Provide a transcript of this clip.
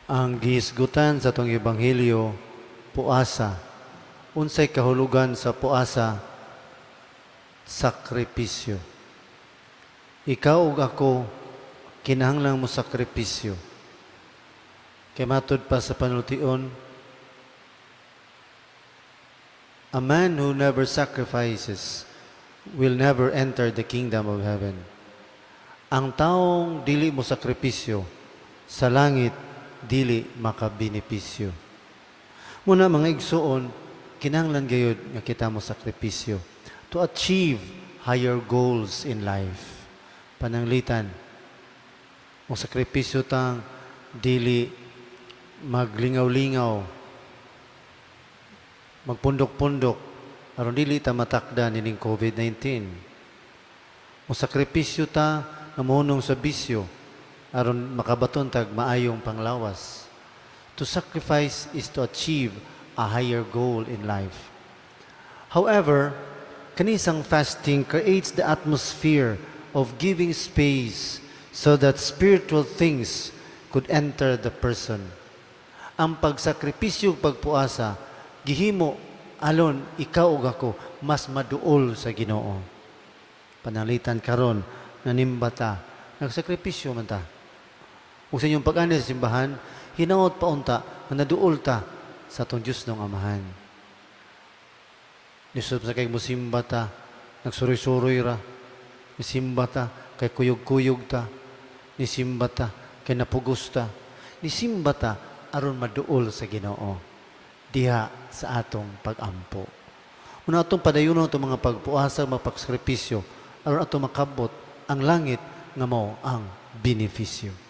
Ang gihisgutan sa atong ebanghelyo, puasa. Unsay kahulugan sa puasa? Sakripisyo. Ikaw ug ako kinahanglan mo sakripisyo. Kay matud pa sa panultion, a man who never sacrifices will never enter the kingdom of heaven. Ang taong dili mo sakripisyo sa langit, dili makabenepisyo. Muna, mga igsuon, kinahanglan gayud nga kita mo sakripisyo to achieve higher goals in life. Pananglitan, mo sakripisyo tang dili maglingaw-lingaw, magpundok-pundok, aron dili ta matakda nining COVID-19. Mo sakripisyo ta nga mohunong sa bisyo aron makabaton tag maayong panglawas. To sacrifice is to achieve a higher goal in life. However, kanisang fasting creates the atmosphere of giving space so that spiritual things could enter the person. Ang pagsakripisyo ug pagpuasa gihimo aron ikaw ug ako mas maduol sa Ginoo. Pananglitan karon nanimba ta, nagsakripisyo man ta. Ug sa inyong pag-anhi sa simbahan, hinaot pa unta nga naduol ta sa atong Diyos ng Amahan. Lisod sa kay musimba ta, nagsuroy-suroy ra. Nisimba ta, kay kuyog-kuyog ta. Nisimba ta, kay napugos ta. Nisimba ta, aron maduol sa Ginoo diha sa atong pag-ampo. Una, atong padayonon itong mga pagpuasa, mga pagsakripisyo, aron atong makabot ang langit nga mao ang benepisyo.